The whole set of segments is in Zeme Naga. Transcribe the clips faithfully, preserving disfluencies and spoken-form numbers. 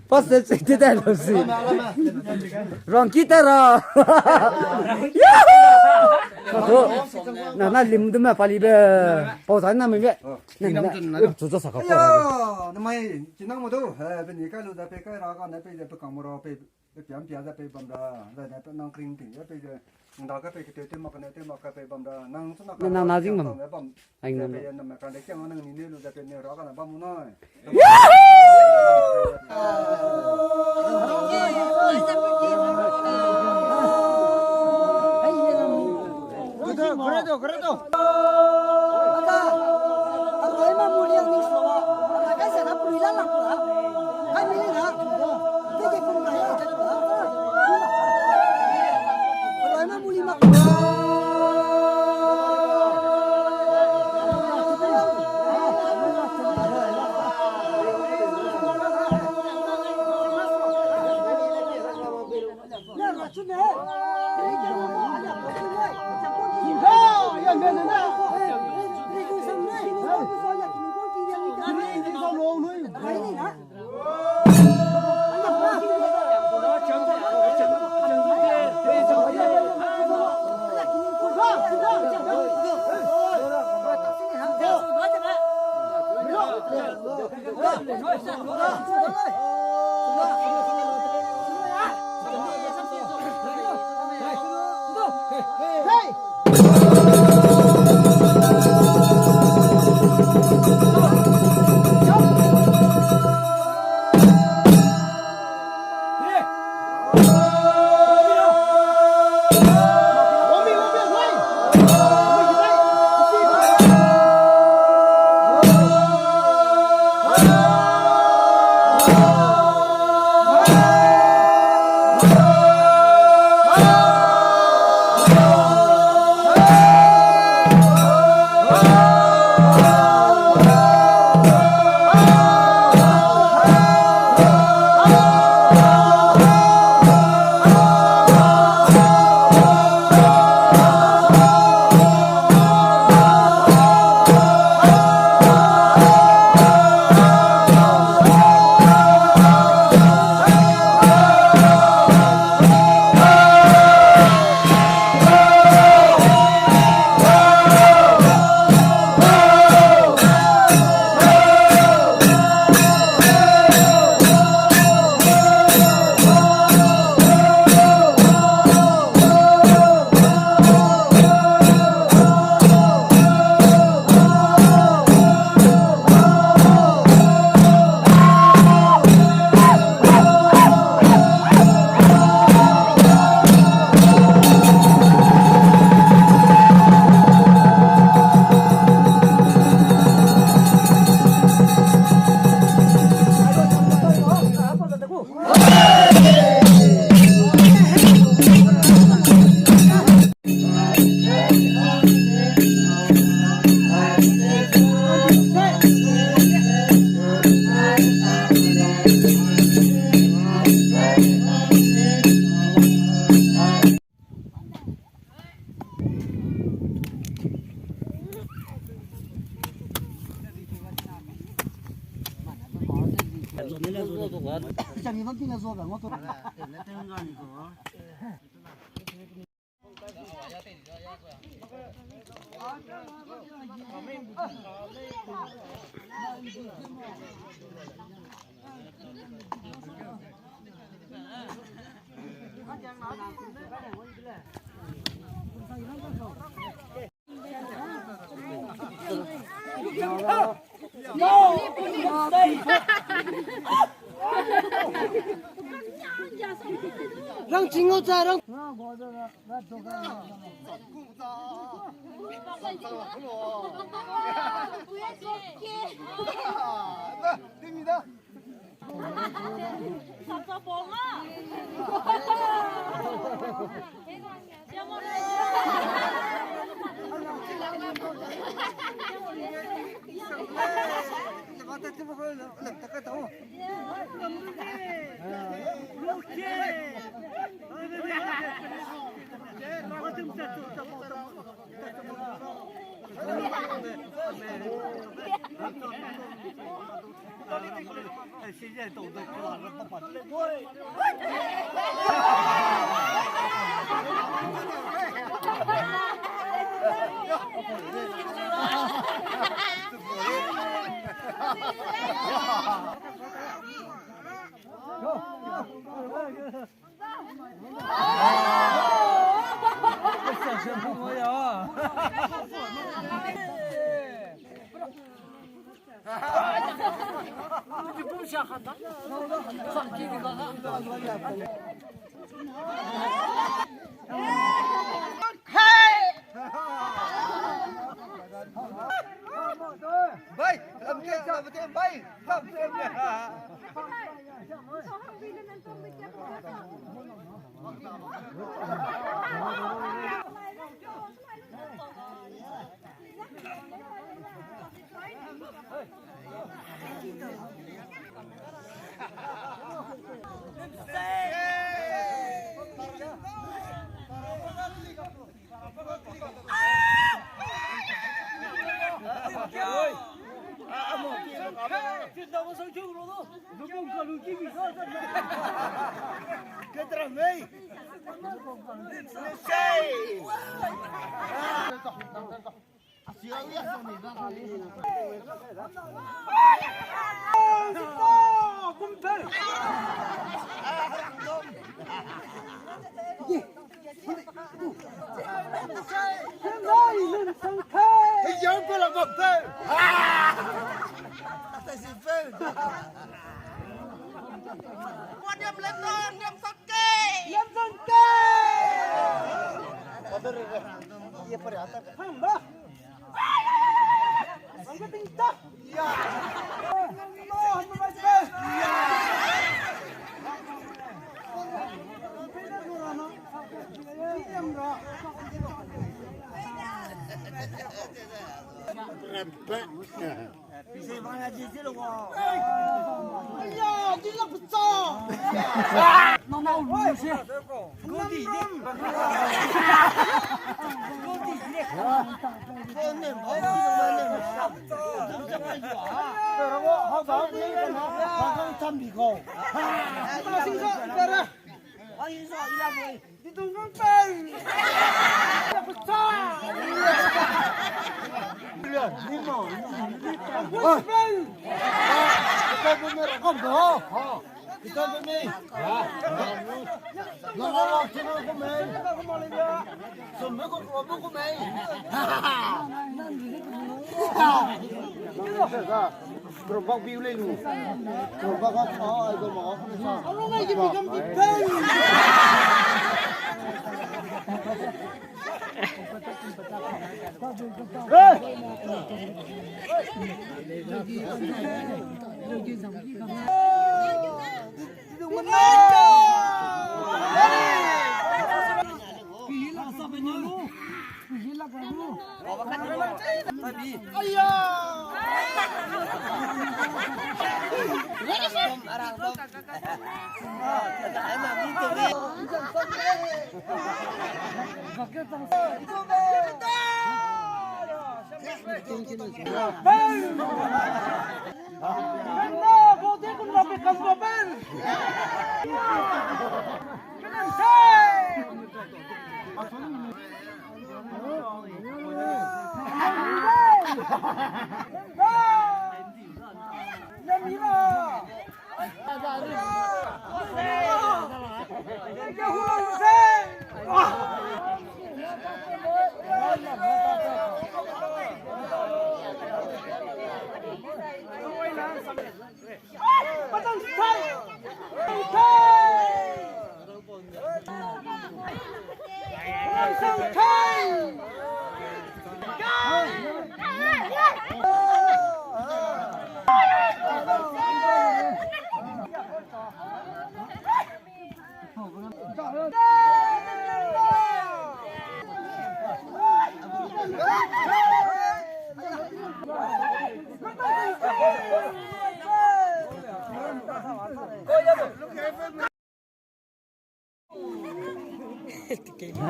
Pas se se te da lo si. Rangki ta ra. To. Na na lim de me pali be. Pau sa na me be. Na na. Chu chu sa ka. Yo, na mai kinang mo do. He, be ni kai lu da pe kai ra ga na pe de pe kang mo ra pe. Pe piam pia da pe bam ra. Da na pe nang kring ting da pe de. Nda ka pe ke te te mak ne te mak ka pe bam ra. Nang chu na ka. Nang na jing bam. Bam. Ai, nang pe na me ka de kiang nang ni ne lu da pe ne ra ga na bam mo na. Rang ching ngau cha rang. Bai, lam ke, lam ke, bai, lam ke.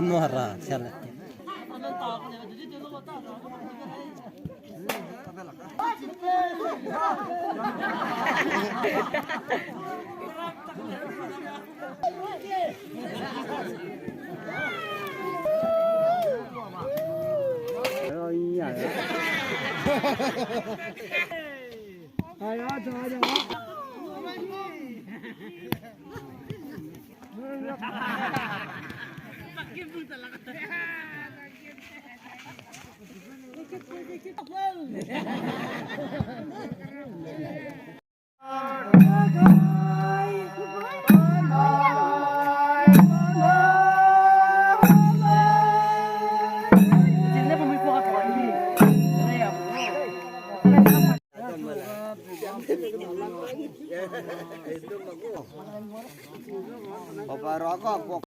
Nuara, siale. Papa, raka kok